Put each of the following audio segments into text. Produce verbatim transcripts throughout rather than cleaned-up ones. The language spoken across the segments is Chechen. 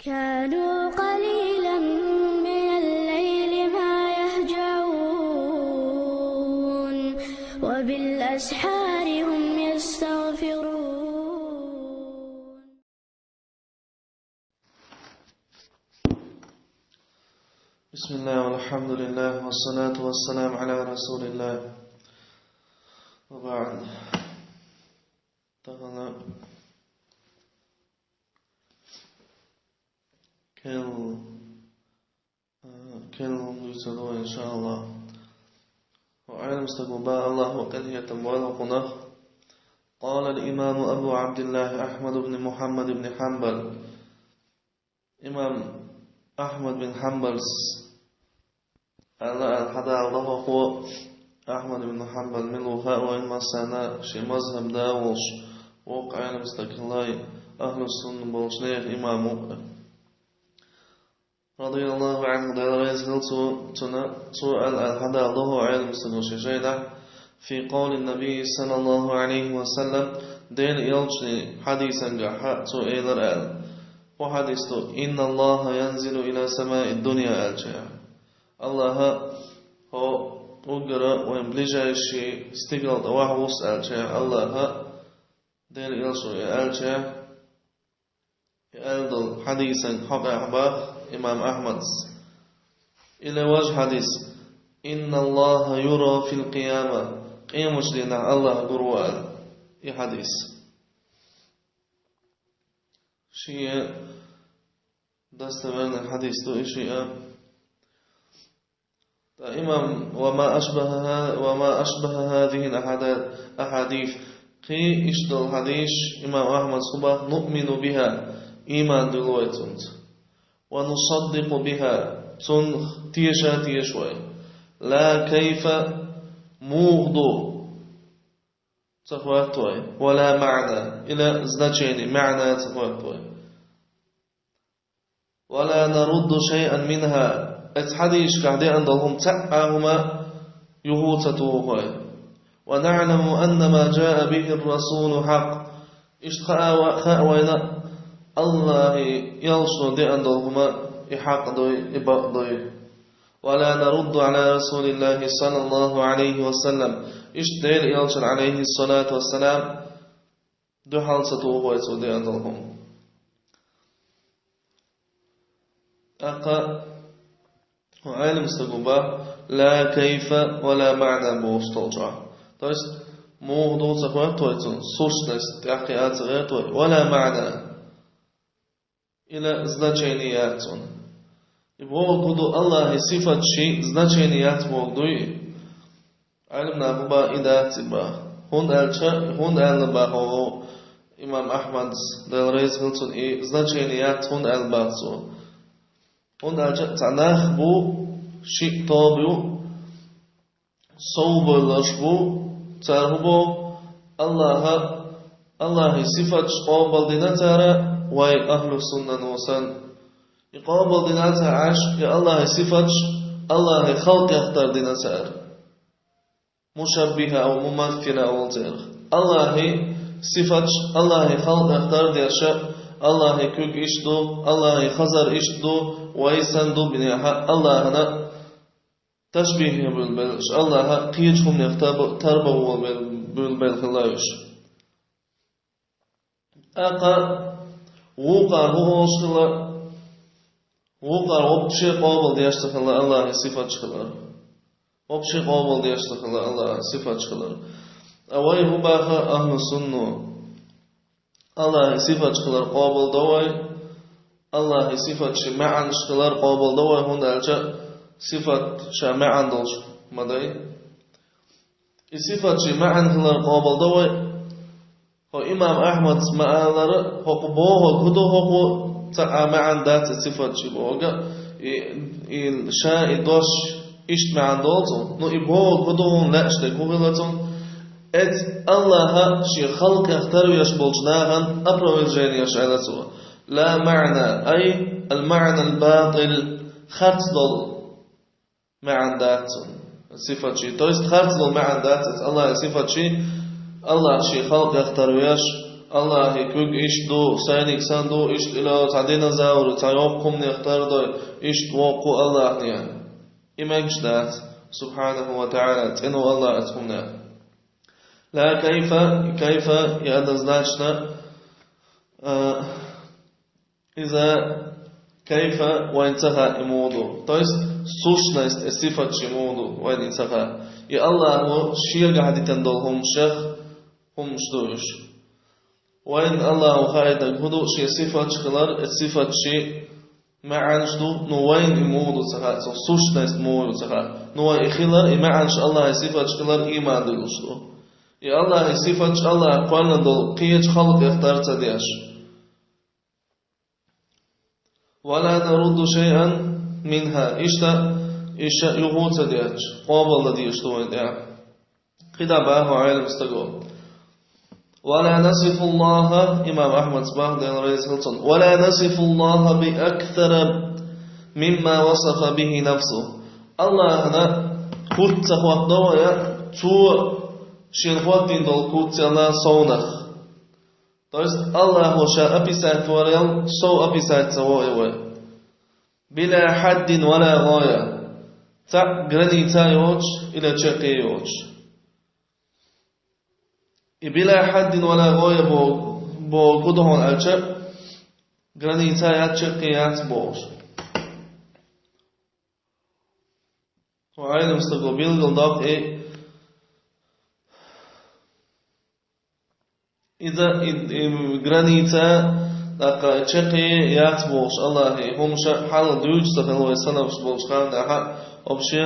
كانوا قليلا من الليل ما يهجعون، وبالأسحار هم يستغفرون. بسم الله والحمد لله والصلاة والسلام على رسول الله وبعد. Тахана кел, э, кел лундуйца дуа, иншааллах. Ва алим стагу ба Аллаху къинхетам вала хунах. قال الإمام أبو عبد الله أحمد بن محمد بن حنبل. Имам Ахмад бин Ханбалс аьлла, аьлла хьадалла дохо Ахмад бин Ханбал мила ву хаьа вайна массарна, шен мазхаб да волуш, воккха Ӏелам стаг хилла, ахьлу сунна болчу нехан имам ву. رضي الله عنه, Дела реза хила цо, цунна, цо аьлла, аьлла хьадалла дохо Ӏелам стага шен жайнахь, في قول النبي صلى الله عليه وسلم, Делан элчанан хьадисангахь цо элира аьлла. Кху хьадис ду: إن الله ينزل إلى سماء الدنيا аьлча. Аллахьа хӀо уггара вайн ближайший стигал тӀе вахьа вус аьлча, Аллахьа Делан элчано и аьлча, и аьлла долу хьадисан хьокъехь боху имам Ахьмадс. Или важа хьадис: إن الله يرى في القيامة, къематчу дийнахь Аллахь гур ву аьлла, и хьадис. Шиъ достоверный хьадис ду и шиъ. Ткъа имам: وما أشبه ها-, وما أشبه هذه الأحدا-, الأحاديث, кхин иштта долу хьадисаш, имам Ахьмадс хӀун боху: نؤمن بها, ийман дуьллу вай цунца, ونصدق بها, цунах теша а теша вай. لا كيف, муха ду, ца хотту вай, ولا معنى, или значение, маьӀна ца хотту вай. ولا نرد شيئا منها, оцу хьадисашкахь деана долу хӀума, цхьа а хӀума юха ца туху вай. ونعلم أن ما جاء به الرسول حق, иштта хаа ва-, хаьа вайна, Аллахьан элчано деана долу хӀума и хьакъ дуй, и бакъ дуй. ولا نرد على رسول الله صلى الله عليه وسلم, иштта Делан элчанна, عليه الصلاة والسلام, дуьхьал ца туху вай цо деана долу хӀума. ТӀаккха хӀун Ӏелам стага боху: لا كيف ولا معنى бохуш долчохь. То есть, муха ду ца хотту вай цунна, сущность тӀаьхьа а ца гӀерта вай, ولا معنى. Или значение яц цунна. И бохург хӀун ду, Аллахьан сифаташна значение яц бохург дуй? Ӏелам наха боху и дац и боху. ХӀунда аьлча, хӀунда аьлла боху имам Ахьмадс, Дела реза хила цунна, и значение яц, хӀунда аьлла боху цо. ХӀунда аьлча цхьа нах бу, шиъ тоба ю, сов бевлларш бу, цара хӀун боху, Аллахьа, Аллахьан сифаташ къобалдина цара, вай ахьлу суннано санна. И къобалдина цара Ӏаш, и Аллахьан сифаташ Аллахьан халкъех тардина цара. Мушаббиха ав мумассила олу церах. Аллахьан сифаташ Аллахьан халкъех тардеш, Аллахьан куьг иштта ду, Аллахьан хазар иштта ду, вай санна ду бинехьа Аллахьана ташбихь бевлла белла, Аллахьа кхечу хӀуманех тарба-, тарбан волавелла, бевлла белла хилла уьш. ТӀаккха вукхара хӀун олуш хилла, вукхара вообще къобалдеш ца хилла Аллахьан сифаташ хилар. Вообще къобалдеш ца хилла Аллахьан сифаташ хилар. Ткъа вай хӀун боху ахьлу сунно? Аллахьан сифаташ хилар къобалдо вай, Аллахьан сифаташна маьӀнаш хилар къобалдо вай, хӀунда аьлча сифат ша маьӀна долуш ма дай. И сифаташна маьӀна хилар къобалдо вай. ХӀо имам Ахьмадс ма-аллара, хӀокху бохург хӀун ду, хӀокху цхьа а маьӀна дац и сифаташна бохург, и, и ша и дош иштта маьӀна долу цунна. Ну, и бохург хӀун ду хьуна лаьаш дерг хӀун хилла цунна? Эцу Аллахьа шен халкъех тарвеш болчу нахана опровержение еш аьлла цо. لا معنى, ай, المعنى الباطل, харц долу маьӀна дац цунна сифаташна. То есть харц долу маьӀна дац эцу Аллахьан сифаташна, Аллахь шен халкъех тарвеш, Аллахьа куьг иштта ду, сайниг санна ду, иштта ила цхьа динозавр, цхьа йоккха хӀуманех тардой, иштта воккха ву Аллахьнехан. И мегаш дац, субхьанаху ва таӀала, цӀена ву Аллахь оцу хӀуманех. Ла кайфа, кайфа, и однозначно, а, иза кайфа вайна ца хаьа и муха ду. То есть, сущность, и сифаташ и муха ду вайна и ца хаьа. И Аллахьа шегахь дитина долу хӀуманашех хӀуманаш ду уьш. Вайна Аллахьа хаийтинарг хӀун ду, шен сифаташ хилар, и сифаташ шен маьӀнаш ду, ну вайна и муха ду ца хаьа, цо сущность муха ю ца хаьа. Ну вай и хилар, и маьӀнаш Аллахьа сифаташ хилар ийман дуьллуш ду. И Аллахьа сифаташ Аллахьа кхоьллина долу кхечу халкъех тар ца деш. «Ва ла нарудду шайъан минха». Иштта, иштта юха а ца детташ, къобал дан дезаш ду вайн тӀехь. КхидӀа боху Ӏелам стага: «Ва ла насифу Аллаха», имам Ахьмада боху, Дела реза хила цунна, «ва ла насифу Аллаха би аксара мимма васафа бихи нафсу». Аллахьана куц ца хӀоттадо вай, цо шена хӀоттийна долу куцал совнах. То есть Аллахьо ша описать варал сов описать ца во и вай. «Била хьаддин ва ла гӀая». Цхьа граница йоцуш, или чаккхе йоцуш. И «била хьаддин ва ла гӀая» бо-, бохург хӀун ду хьуна аьлча, граница яц, чаккхе яц бохуш. Хьо Ӏелам стага билгал доккху и, иза и, и граница, тӀаккха чаккхе яц бохуш, Аллахьа хӀумаш хьалха дуьйцуш ца хилла вай салафаш болчу ханнахьа, вообще,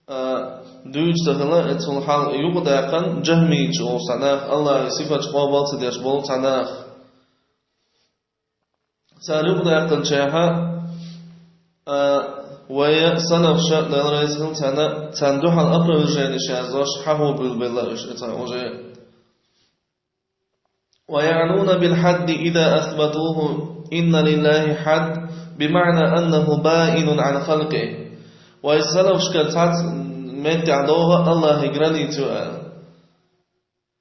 а, дуьйцуш ца хилла, и цул хьалха юкъадаьккхина джахмийчу олуш цхьа нах, Аллахьа сифаташ къобал ца деш болу цхьа нах. Цара юкъадаьккхинчехьа, а, вай салафаша, Дела реза хила царна, царна дуьхьал опроверженеш яздеш, хьахо буьйлабелла уьш и цхьа уже. «Ва яънуна бил хьадди иза асбатуху инна лиллахи хьадд, бимаъна аннаху баинун ан халкъихи». Вай салафашкара цхьацца меттехь доху Аллахьа граница ю аьлла.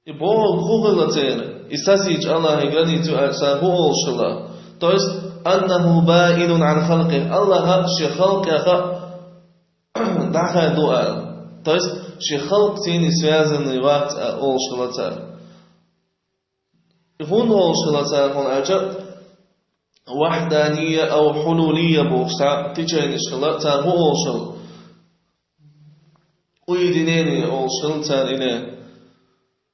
И бохург хӀун хилла церан? И сацийча Аллахьа граница ю аьлча, цара хӀун олуш хилла? То есть, «аннаху баинун ан халкъихи», Аллахьа шен халкъех дӀахаьдда ву аьлла. То есть, шен халкъаца связанный вац аьлла олуш хилла цара. И хӀунда олуш хилла цара хӀунда аьлча, вахьданийя ав хьулулийя бохуш цхьа теченеш хилла, цара хӀун олуш хилла? Уединение олуш хилла цара, или,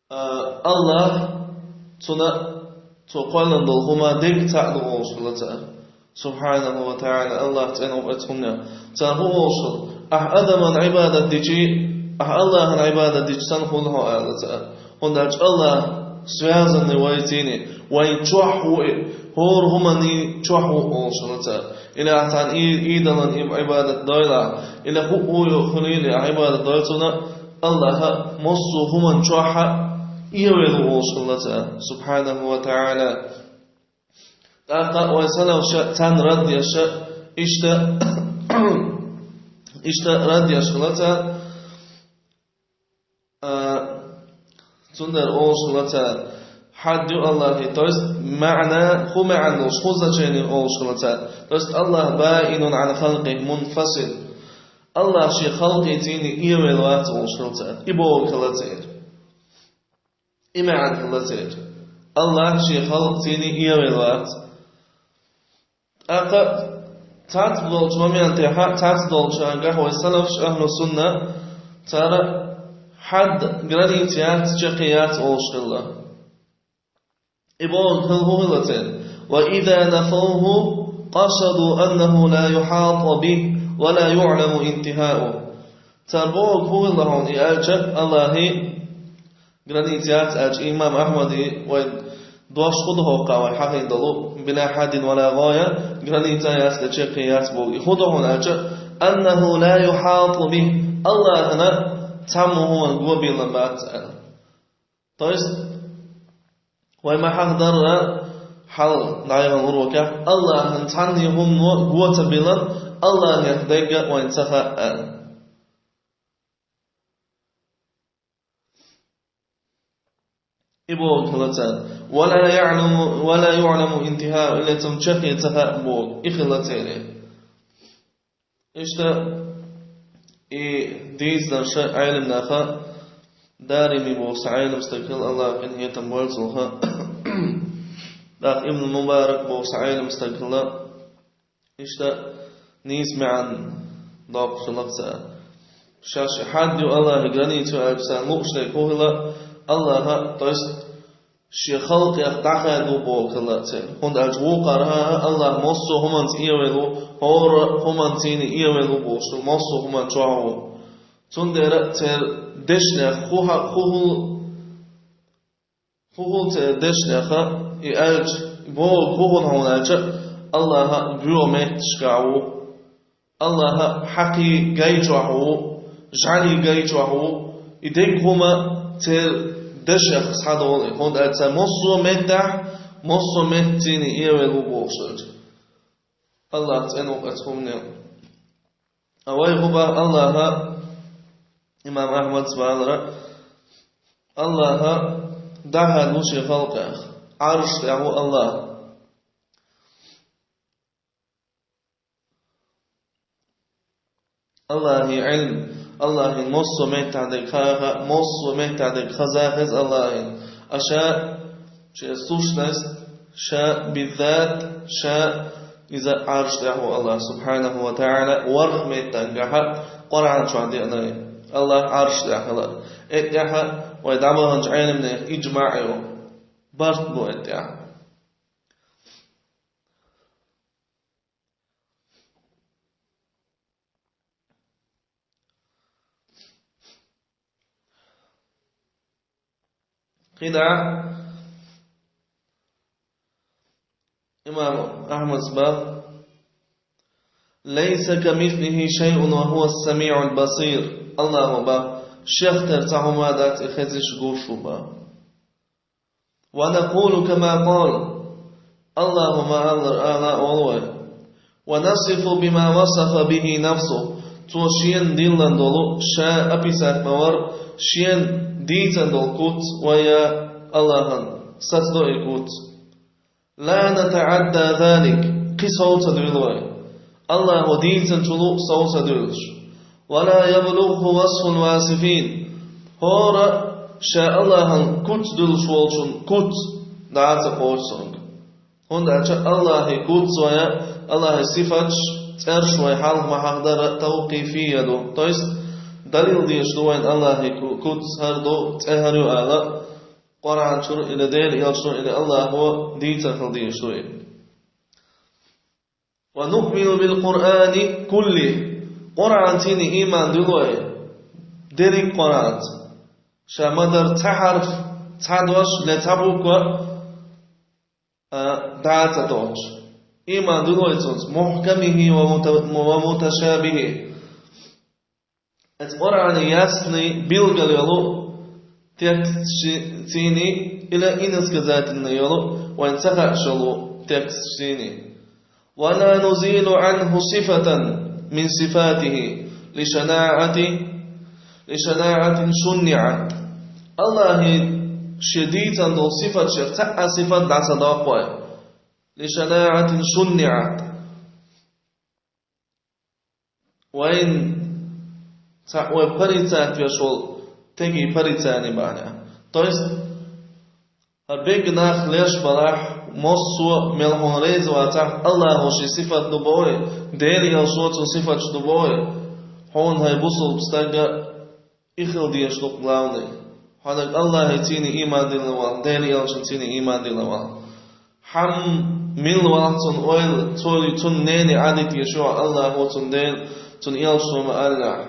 а, Аллахь, цуьнан, цо кхоьллина долу хӀума дерриг цхьаъ ду олуш хилла цара. Субхьанаху ва таӀала, Аллахь цӀена ву оцу хӀуманех. Цара хӀун олуш хилла? Ахь адаман Ӏибадат дичи, ахь Аллахьан Ӏибадат дича санна хуьлу хьо аьлла цара. ХӀунда аьлча Аллахь связанный вайций, вайн чохь ву и, хӀора хӀуманна чохь ву олуш хилла цара. Или ахь цхьана и-, идолан и-, Ӏибадат дойла, или хӀуъу хуьлийла ахь Ӏибадат дойла цунна, Аллахь массо а хӀуманна чохь а эгӀавелла ву олуш хилла цара, субхьанаху ва таӀала. ТӀаккха вай салафаша царна рад деш, иштта, иштта рад деш хилла цара, а, цундела олуш хилла цара, хьадд ю Аллахьан, то есть маьӀна, хӀун маьӀна долуш, хӀун значение олуш хилла цара. То есть Аллахь баинун ан халкъихи мунфасил. Аллахь шен халкъаца эгӀавелла вац олуш хилла цара. И бохург хилла церан. И маьӀна хилла церан. Аллахь шен халкъаца эгӀавелла вац. ТӀаккха цхьацца долчу моментехьа, цхьацца долчу агахь вай салафаш, ахьлу сунна, цара хьадд, граница яц, чаккхе яц олуш хилла. И бохург хилла хӀун хилла церан? «Ва иза нафавху къасаду аннаху ла юхьату бихи ва ла юъламу интихауху». Цара бохург хӀун хилла хьуна и аьлча, Аллахьан граница яц аьлча, имам Ахьмада вайн дош хӀун ду хӀокху вай хьахийна долу, «била хьаддин ва ла гӀая», граница яц, чаккхе яц боху. И хӀун ду хьуна аьлча, «аннаху ла юхьату бихи», Аллахьана цхьамма хӀуманна го биллина бац аьлла. То есть, вай ма хьахдарра хьал дӀайгӀан урокехь, Аллахьана цхьанне хӀумано го ца биллина, Аллахьех дерг а вайна ца хаьа аьлла. И бохург хилла царна. «ولا يعلم، ولا يعلم انتهاءه», или цун чаккхе ца хаьа бохург. И хилла церан. Иштта и дийцинарш Ӏилманах, Дарими боху цхьа Ӏилман стаг хилла, АллахӀа къинхетам бойла цунах. ТӀаккха Ибн Мубарак боху цхьа Ӏилман стаг хилла. Иштта нийса маьӀна доккхуш хилла цара. Шаьш хьад ю АллахӀан граница ю аьлча царна лууш дерг хӀун хилла, АллахӀа, то есть, шен халкъех дӀахаьдда ву бохург хилла церан. ХӀунда аьлча вукхара АллахӀ массо а хӀуманца Ӏийна ву, хӀора хӀуманца Ӏийна ву бохуш, массо а хӀуманна чохь ву. Цундела церан дешнех хӀун хьа-, хӀун хӀул-, хӀун хӀул церан дешнех, и аьлча, бохург хӀун хӀун хьуна аьлча, АллахӀа боьха метташкахь ву. АллахӀа хьакхий гай чохь ву, жӀаьлий гай чохь ву, и дерриг хӀума церан дешех схьадолу, хӀунда аьлча массо а меттехь, массо а меттаца Ӏийна ву бохуш аьлча. АллахӀ цӀена ву оцу хӀуманел. А вай хӀун боху АллахӀа, имам Ахьмада бахара, АллахӀа дӀахаьдда ву шен халкъех, Ӏарш тӀехь ву АллахӀ. АллахӀан Ӏилма, АллахӀана массо а меттехь дерг хаьа, массо а меттехь дерг хаза хеза АллахӀана. А ша, шен сущность, ша биззат, ша иза Ӏарш тӀехь ву АллахӀ субхьанаху ва таӀала, ворхӀ меттехь, Къуръан чохь деана, АллахӀ Ӏарш тӀехь хилар. И тӀехь вай дӀабаханчу Ӏеламнехан иджмаӀ ю, барт бу и тӀехь. КхидӀа имам Ахьмада боху: «ليس كمثله شيء وهو السميع البصير». АллахӀа боху: «Шех тера цхьа хӀума дац, и хезаш, гуш ву», боху. «ونقول كما قال». АллахӀа ма-аллара ала а олу вай. «ونصف بما وصف به نفسه». Цо шена диллина долу, ша описать ма-вар, шена дийцина долу куц вай АллахӀана сацадо и куц. «لا نتعدى ذلك», кхин сов ца дуьйлу вай. АллахӀа дийцинчул сов ца дуьйлуш. «ولا يبلغه وصف الواصفين». ХӀора ша АллахӀана куц дуьллуш волчун куц дӀа а ца кхочу цуьнга. ХӀунда аьлча АллахӀан куц вай, АллахӀан сифаташ, цӀераш вай хьалха ма-хьахадара тавкъифийя ду. То есть, далил дезаш ду вайна АллахӀан ку-, куц хӀара ду, цӀе хӀара ю ала, Къуръан чуьра или Делан элчано или АллахӀо дийцар хила дезаш ду и. «ونؤمن بالقرآن كله». Къуръанца ийман дуьллу вай, дерриг Къуръанца. Ша ма-дарра цхьа хьарф, цхьа дош, ле цхьа буква, а, дӀа а ца доцуш. Ийман дуьллу вай цунца, «محكمه ومت-، ومتشابهه». Оцу Къуръанан ясный билггал йолу текст ши-, цийний, или иносказательный йолу, вайн ца хаьаш йолу текст цийний. «ولا نزيل عنه صفة من صفاته لشناعة، لشناعة شنعت». АллахӀан шен дийцина долу сифатех цхьа а сифат дӀа ца доккху вай. «لشناعة شنعت». Вайн цхьа вай порицать веш волу теги порицание бахьана. То есть, хьан бегга нах леш балахь, массо а мел хьуна реза вацахь, АллахӀо шен сифат ду боху, Делан элчано цуьнан сифаташ ду боху, хьуна хьайн бусалба стага и хила дезаш ду-кх главный. Хьанаг АллахӀан цийний ийман диллина вала, Делан элчанан цийний ийман диллина вала. Хьан милла вала цунна ойла, цо цунна нене Ӏадита еш ю, АллахӀо цунна Дела, цунна элчано ма-аллара,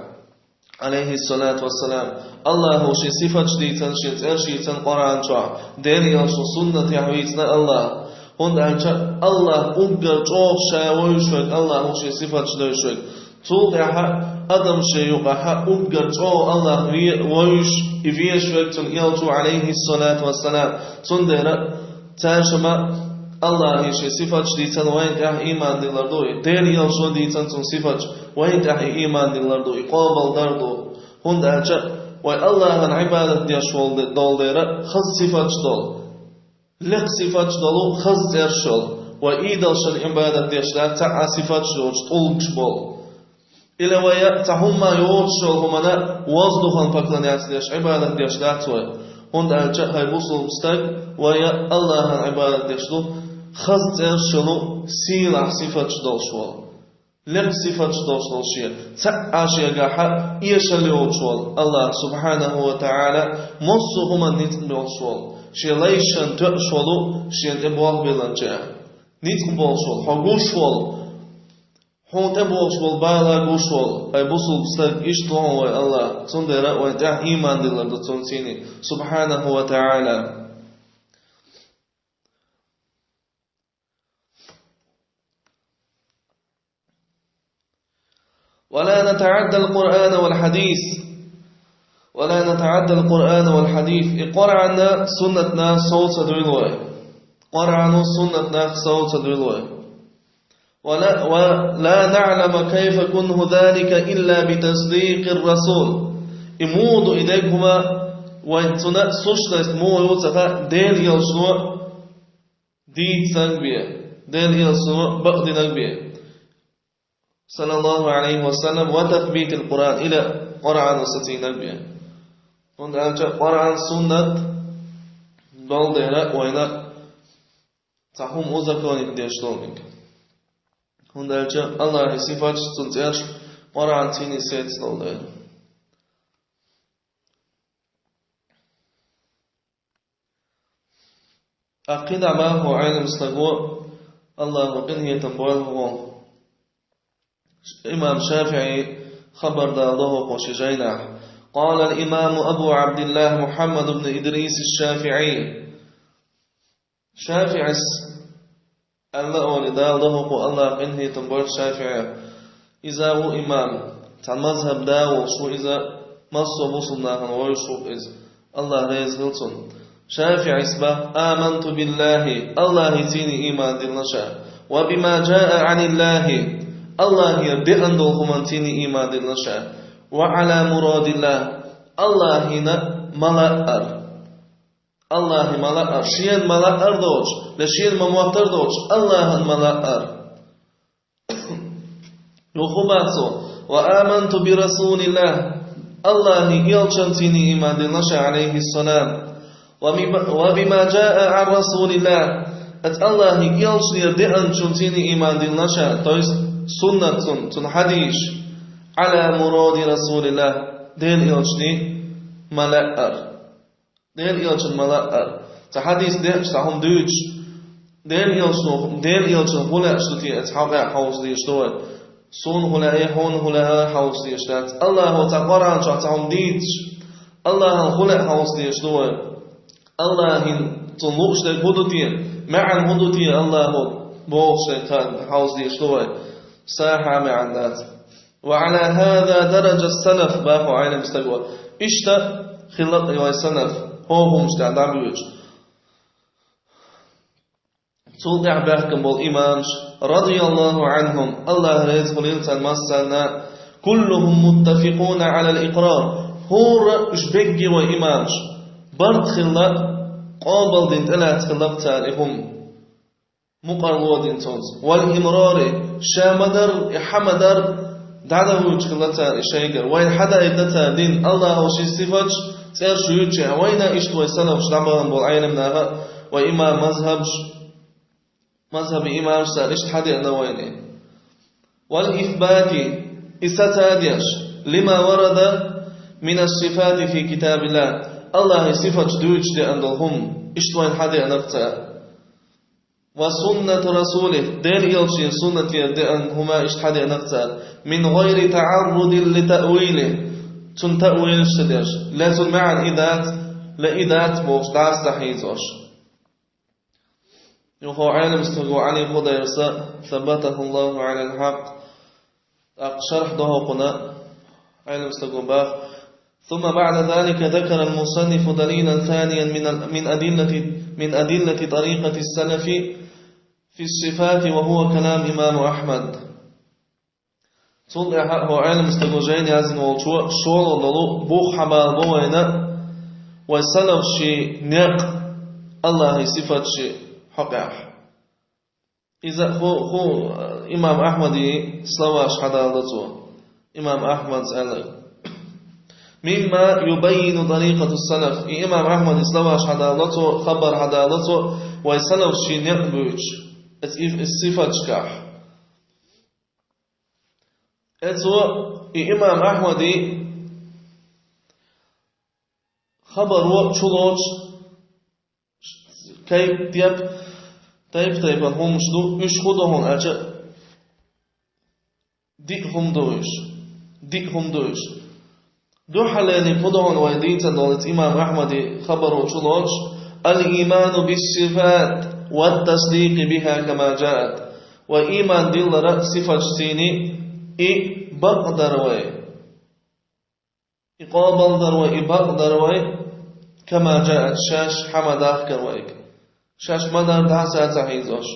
Ӏалайхиссалату вассалам. АллахӀо шен сифаташ дийцина, шен цӀераш йийцина Къуръан чохь, Делан элчано суннатехь вийцина АллахӀа. ХӀунда аьлча АллахӀ уггар чӀогӀа ша вевзаш верг, АллахӀо шен сифаташ девзаш верг. Цул тӀаьхьа адам шен юкъахь уггар чӀогӀа АллахӀ ве-, вевзаш, и везаш верг цуьнан элча ву, Ӏалайхиссалату вассалам. Цундела цаьршимма АллахӀан шен сифаташ дийцина вайна тӀехь ийман диллар ду и. Делан элчано дийцина цуьнан сифаташ вайна тӀехь и ийман диллар ду, и къобалдар ду. ХӀунда аьлча Вай Аллахьан Ӏибадат деш волу де-, долу дера хаза сифаташ долу. Лекха сифаташ долу, хаза цӀераш йолу. Вай идолшна Ӏибадат деш дац, цхьа а сифаташ йоцуш, тӀулгаш болу. Или вай цхьа хӀумма йоцуш йолу хӀуманна воздухана поклоняться деш, Ӏибадат деш дац вай. ХӀунда аьлча хӀай бусулба стаг, вай Аллахьан Ӏибадат деш ду, хаза цӀераш йолу, сийлахь сифаташ долуш волу. Лекха сифаташ долуш волу шен, цхьа а шегахь эшалла йоцуш волу Аллах субхьанаху ва таӀала, массо а хӀуманна ницкъ болуш волу, шен лайшна тоьуш волу, шена тӀе болх биллинчу. Ницкъ болуш волу, хьо гуш волу, хьуна тӀе богӀуш болу бала гуш волу, хӀай бусулба стаг, иштта ву хьуна вай Аллах, цундела вайн тӀехь ийман диллар ду цунна сийна, субхьанаху ва таӀала. ولا نتعدى القرآن والحديث. ولا نتعدى القرآن والحديث. И Къуръанна, суннатна сов ца дуьйлу вай. Къуръано, суннатна сов ца дуьйлу вай. ولا، ولا نعلم كيف كنه ذلك إلا بتصديق الرسول. И муха ду и дерг хӀума, вайн цунна сущность муха ю ца хаьа, Делан элчано дийцинарг бен, Делан элчано бакъдинарг бен, саллаллаху Ӏалайхи ва саллам, وتثبيت القرآن, или Къуръано сацийнарг бен. ХӀунда аьлча Къуръан, суннат долу дела вайна цхьа хӀума узаконить деш долу. ХӀунда аьлча Аллахьан сифаташ, цуьнан цӀераш Къуръан, суннат сецна долу дела. ТӀаккха кхидӀа боху Ӏелам стага, Аллахо къинхетам бойла хьуна, имам ШафиӀи хабар дала доху кху ши жайнахь: قال الإمام أبو عبد الله محمد بن إدريس الشافعي. ШафиӀис аьлла олий, Дала доху кху, Аллах къинхетам бойла ШафиӀи. Иза ву имам, цхьа мазхаб да волуш ву иза, массо а мусульманна вовзаш ву иза. Аллах реза хила цунна. ШафиӀис боху: آمنت بالله, Аллахьан суннатана ийман диллина ша. وبما جاء عن الله, Аллахьера деана долу хӀуманна суннатана ийман диллина ша. وعلى مراد الله, Аллахьан ма-лаъара. Аллахьан ма-лаъара, шена ма-лаъара доцуш, я шена ма-моттара доцуш, Аллахьан ма-лаъара. Юха хӀун боху цо: وآمنت برسول الله, Аллахьан элчанна суннатана ийман диллина ша, Ӏалайхиссалам. وبما، وبما جاء عن رسول الله, оцу Аллахьан элчанера деанчунна суннатана ийман диллина ша, то есть суннат цуьнан, цуьнан хьадисаш, على مراد رسول الله, Делан элчанна ма-лаъара. Делан элчанна ма-лаъара. Цхьа хьадис деанча, цхьа хӀума дуьйцуш, Делан элчано, Делан элчанна хӀун лаьа ду те, оцу хьокъехь хьовса дезаш ду вай. Суна хӀун лаьа, хьуна хӀун лаьа хьовса дезаш дац. Аллахо цхьа Къуръан чохь цхьа хӀума дийцча, Аллахьан хӀун лаьа хьовса дезаш ду вай. Аллахьан, цунна лууш дерг хӀун ду те, маьӀна хӀун ду те, Аллахо бохуш дерг хьовса дезаш ду вай. Сахьа маьӀна дац. وعلى هذا درج السلف, боху Ӏелам стага. Иштта хилла вай салаф, хӀокху хӀуманаш тӀехь дӀабоьдуш. Цул тӀаьхьа баьхкина болу имамаш, رضي الله عنهم, Аллах реза хуьлийла царна массарна, كلهم متفقون على الإقرار. ХӀора уьш берриге вай имамаш барт хилла, къобалдина тӀелаьцна хилла цара и хӀума. Мукъарло дина цунца. والإمرار, ша ма-дарра, и хьан ма-дарра, дӀадахуьйтуш хилла цара и шайгара. Вайна хьадаийта цара дин, Аллахо шен сифаташ, цӀераш юьйцуш, вайна иштта вай салафаш дӀабахана болу Ӏелам наха, вай имам мазхабаш, мазхабан имамаш цара иштта хьадеана вайна. والإثبات, и сацадеш, لما ورد من الصفات في كتاب الله, Аллахьан сифаташ дуьйцуш деана долу хӀума, иштта вайна хьадеанарг цара. وسنة رسوله, Делан элчанан суннатера деана хӀума иштта хьадеанарг цара, من غير تعرض لتأويل, цунна таъвилаш ца деш, ле цунна маьӀна и дац, ле и дац бохуш, дӀаса ца хьийзош. Юха Ӏелам стага Ӏали Худайрса, ثبته الله على الحق, тӀаккха шархь до хӀокхуна, Ӏелам стага боху: ثم بعد ذلك ذكر المصنف دليلا ثانيا من ال-، من أدلة، من أدلة طريقة السلف في الصفات، وهو كلام إمام أحمد. Цул тӀаьхьа хӀокху Ӏелам стага жайна яздина волчо шолгӀа долу бух хьабалабо вайна, вай салафийн некъ Аллахьан сифаташна хьокъехь. Иза хӀу, хӀу, имам Ахьмадан словаш хьадалдо цо. Имам Ахьмада аьлла: «Мимма юбаййину тарикъата салаф». И имам Ахьмадан словаш хьадалдо цо, хабар хьадалдо цо, вай салафийн некъ буьйцуш, эц, и, и сифаташкахь. Эцо, и имам Ахьмадан хабаро чулоцуш, кайп-тайп, тайп-тайпана хӀуманаш ду, уьш хӀун ду хьуна аьлча, диъ хӀума ду уьш. Диъ хӀума ду уьш. Дуьххьарлерниг хӀун ду хьуна вай дийцина долу имам Ахьмадан хабаро чулоцуш: «Ал-ийману бис-сифат ва ат-тасдикъу биха кама джаат». Вай ийман диллара сифаташций, и бакъдар вай. И къобалдар вай, и бакъдар вай, кама джаат, шаьш хьа ма дахкара вайга. Шаьш ма-дарра дӀа а ца хьийзош.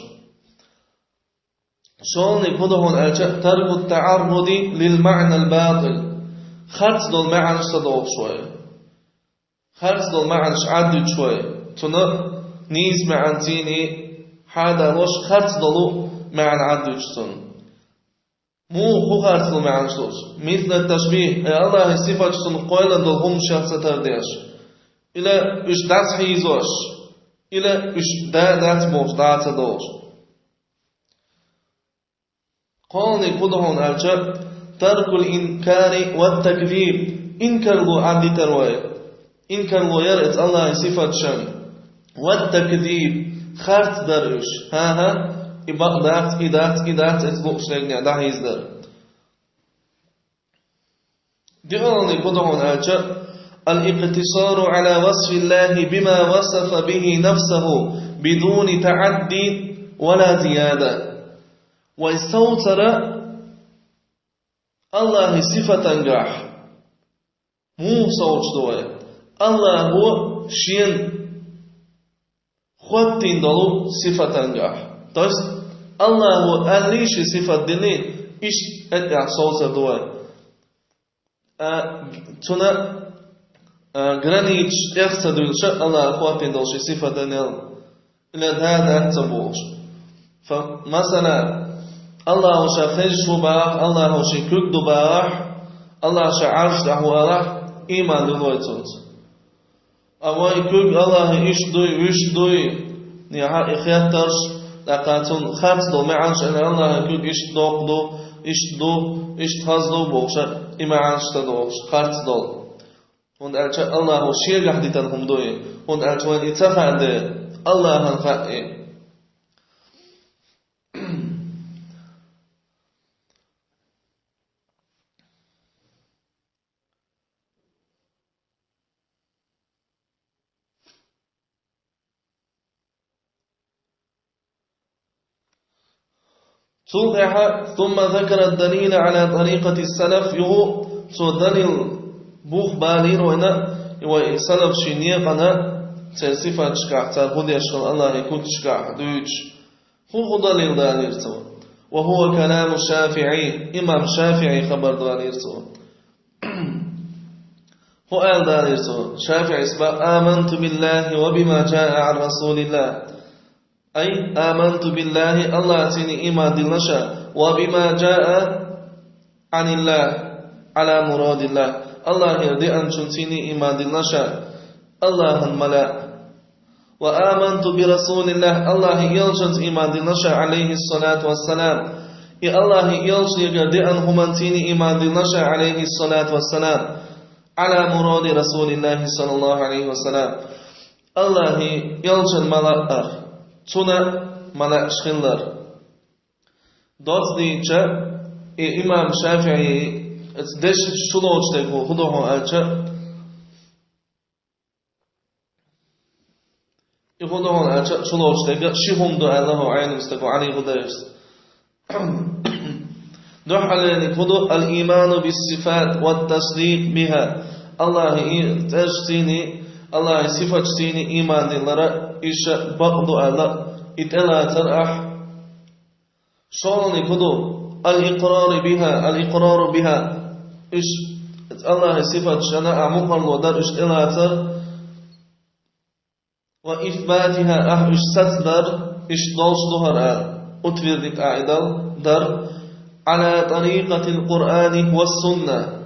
ШолгӀаниг хӀун ду хьуна аьлча, тарку ат-таӀарруди лил-маӀнал батӀил. Харц долу маьӀнаш ца дохуш вай. Харц долу маьӀнаш Ӏад дуьтуш вай. Цунна нийса маьӀнаций хьадалош, харц долу маьӀна Ӏад дуьтуш цунна. Муха, хӀун харц долу маьӀнаш долуш? Мисла ташбихӀ, э, Аллахьан сифаташ цунна кхоьллина долу хӀуманаш ца тардеш. Или уьш дӀа ца хьийзош, или уьш да а дац бохуш дӀа а ца долуш. КхоалгӀаниг хӀун ду хьуна аьлча, таркул инкари ва такзиб, инкарло Ӏадитар вай. Инкарло яр эцу Аллахьан сифаташан. Ва такзиб, харц дар уьш. ХӀан-хӀа, и бакъ дац, и дац, и дац, эцу луъуш дерг дӀахьийзадар. ДиъалгӀаниг хӀун ду хьуна аьлча, ал-икътисару Ӏала васфиллахи бима васафа бихи нафсаху бидуни таӀадди ва ла зияда. Вай совцара Аллахьан сифатангахь. Муха совцуш ду вай? Аллахьо шена хӀоттийна долу сифатангахь. То есть, Аллахьо аьллий шен сифат динний, иштта тӀехь совцар ду вай. А, цуьнан, а, границаш тӀех ца дуьллуш, Аллахьо хӀоттийна долу шен сифат динел, или да а дац ца бохуш. Фа, масала, Аллахьо ша хезаш ву бахахь, Аллахьо шен куьг ду бахахь, Аллахь ша Ӏарш тӀехь ву алахь, ийман дилла вай цуьнца. А вайн куьг Аллахьан иштта дуй, вуьшта дуй, яхьа и хеттарш, тӀаккха цунна харц долу маьӀнаш, ана Аллахьан куьг иштта доккха ду, иштта ду, иштта хаза ду бохуш, и маьӀнаш ца дохуш, харц долу. ХӀунда аьлча Аллахьо шегахь дитина хӀума дуй, хӀунда аьлча вайна и ца хаьа де, Аллахьан хаьа и. Цул тӀаьхьа, сумма закара далила Ӏала тарикъати салаф, юху цо далил бух балийра вайна, и вай салафийн некъана, церан сифаташкахь, цара хӀун деш хилла Аллахьан куьгашкахь дуьйцуш. ХӀун, хӀун далил далийра цо? Ва хӀува каламу ШафиӀи, имам ШафиӀин хабар далийра цо. ХӀун аьлла далийра цо? ШафиӀис боху: «Аманту биллахи ва бима джаа Ӏан расулиллах». Ай, аманту биллахи, Аллахьцийна ийман дилла ша, ва бима джаа Ӏаниллах, Ӏала мурадиллах. Аллахьера деанчунцийна ийман дилла ша, Аллахьан мала. «Ва аманту би расулиллах», Аллахьан элчанца ийман дилла ша, Ӏалайхиссалату вассалам. И Аллахьан элчанегара деана хӀуманцийна ийман дилла ша, Ӏалайхиссалату вассалам. «Ӏала муради расулиллахи саллаллаху Ӏалайхи ва саллам». Аллахьан элчан мала ар. Цуьнан мала аш хилар. Доцца дийцча, и имам ШафиӀи, эцу дешнаш чулоцуш дерг хӀун ду хьуна аьлча, И хӀун ду хьуна аьлча, чулоцуш дерг ши хӀума ду аьлла хӀокху Ӏелам стага Ӏали Худайрс. Дуьххьарлерниг хӀун ду? Ал-ийману бис-сифат ва ат-тасдикъ биха. Аллахьан и цӀерашцийна, Аллахьан сифаташцийна ийман диллара, иштта бакъ ду аьлла, и тӀелацар ахь. ШолгӀаниг хӀун ду? الإقرار بها، الإقرار بها. Уьш, Аллахьа сифаташ а мукъарло дар, уьш тӀелацар. وإثباتها, ахь уьш сацадар, уьш долуш ду хӀара, утвердить а и дал дар, على طريقة القرآن والسنة.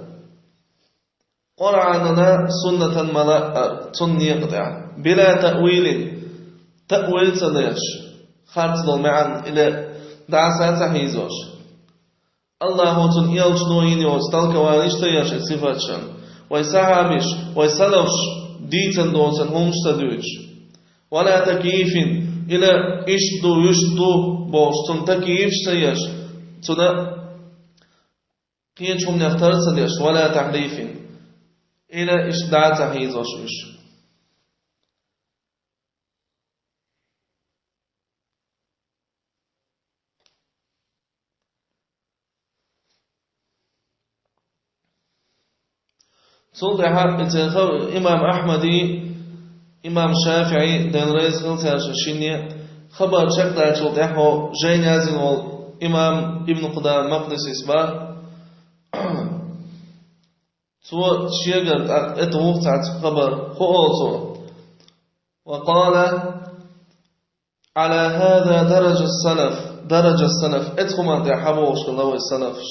Къуръанана, суннатана ма-лаъара, цунна некъа тӀехь. بلا تأويل, таъвил ца деш, харц долу маьӀна или дӀаса ца хьийзош. Аллахьо, цуьнан элчано йина йоцу толкованеш ца еш и сифаташна, вай сахьабаш, вай салафаш дийцина доцург хӀуманаш ца дуьйцуш. ولا تكييف, или иштта ду, вуьшта ду бохуш, цунна такйифаш ца еш, цунна кхечу хӀуманех тар ца деш, ولا تحريف, или иштта дӀа ца хьийзош уьш. Цул тӀаьхьа и церан хаб-, имам Ахьмади, имам ШафиӀи, Дела реза хила цаьршинна шинне, хабар чекхдалчул тӀаьхьа жайна яздина волу имам Ибн Къудама Макъдисис бара. Цо шегара тӀе-, тӀетуху цхьацца хабар, хӀун олу цо: وقال على هذا درج السلف، درج السلف, эцу хӀуманна тӀехь хьабогӀуш хилла вай салафаш,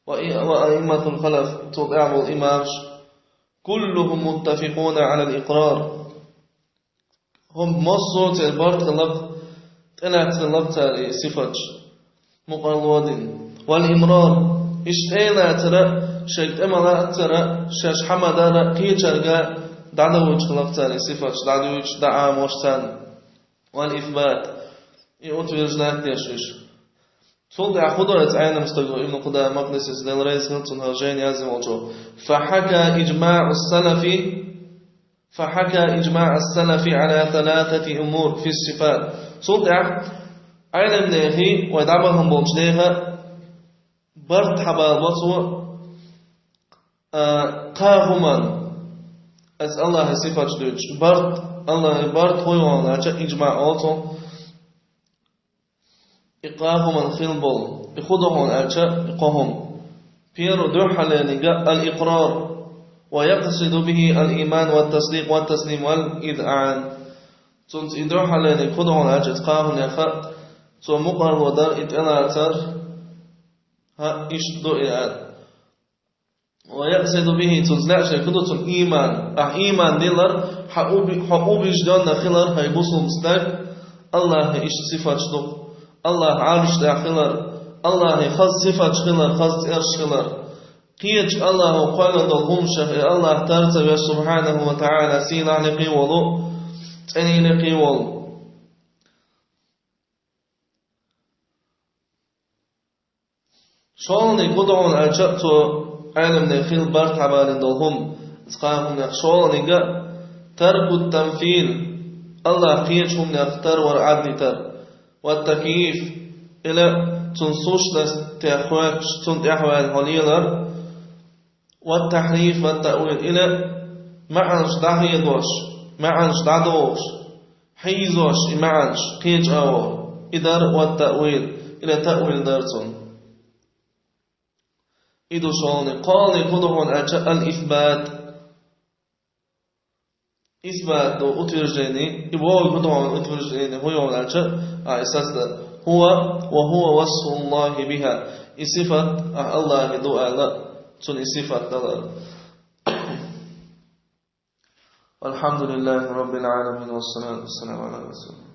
وأئمة الخلف, цул тӀаьхьа болу имамаш, كلهم متفقون على الإقرار. ХӀума массо а церан барт хилла-кх, тӀелаьцна хилла-кх цара и сифаташ, мукъарло дина. والإمرار, иштта тӀелацара, шайга тӀе ма-лаъцара, шаьш хьа ма-дарра, кхечаьрга дӀадовлуьйтуш хилла-кх цара и сифаташ, дӀадуьйцуш, дӀаӀамош царна. والإثبات, и утверждать деш уьш. Цул тӀаьхьа хӀун до оцу Ӏелам стага, Ибн Къудама Макъдисис, Дела реза хила цунна, хӀара жайна яздина волчо: فحكى إجماع السلف، فحكى إجماع السلف على ثلاثة أمور في الصفات. Цул тӀаьхьа Ӏелам нехан, вай дӀабахана болчу нехан барт хьабалабо цо, а, кхаа хӀуманна, аса Аллахьан сифаташ дуьйцуш, барт, Аллахьан барт хӀун ю хьуна аьлча, иджмаъ олу цунах, и кхаа хӀуманна хила болу, и хӀун ду хьуна аьлча, и кхо хӀума. Первый, дуьххьарлерниг, الإقرار، ويقصد به الإيمان والتصديق والتسليم والإذعان. Цуьнца и дуьххьарлерниг хӀун ду хьуна аьлча, и кхаа хӀуманех, цо мукъарло дар, и тӀелацар, хӀаъ, иштта ду и аьлла. ويقصد به, цуьнца лаьа шайга хӀун ду, цунна ийман. Ахь ийман дилар, хьан уби-, хьо убеждённо хилар, хӀай бусулба стаг, Аллахьан иштта сифаташ ду, Аллахь Ӏаршна тӀехь хилар, Аллахьан хаза сифаташ хилар, хаза цӀераш хилар. Кхечу Аллахьо кхоьллина долу хӀуманашах и Аллахь тар ца веш, субхьанаху ва таӀала, сийлахь, лекха волу, цӀена, лекха волу. ШолгӀаниг хӀун ду хьуна аьлча, цо Ӏелам нехан хила барт хьабалийна долу хӀума, цу кхаа хӀуманех шолгӀаниг, ترك التمثيل, Аллахь кхечу хӀуманех тар вар Ӏадда дитар, والتكييف, или цуьнан сущностех хоьттуш, цунна тӀаьхьаваьлла хьо лелар, والتحريف والتأويل, или маьӀнаш дӀахедош, маьӀнаш дӀадохуш, хьийзош и маьӀнаш, кхечу агӀор, и дар, والتأويل, или таъвил дар цунна. И ду шолгӀаниг. КхоалгӀаниг хӀун ду хьуна аьлча, الإثبات. Исбат ду, утверждение, и бохург хӀун ду хьуна, утверждение хӀун ю хьуна аьлча, а, и сацадар. هو، وهو وصف الله بها. И сифат, а, Аллахьан ду аьлла, цунна и сифат далар. والحمد لله رب العالمين، والصلاة والسلام على رسول الله.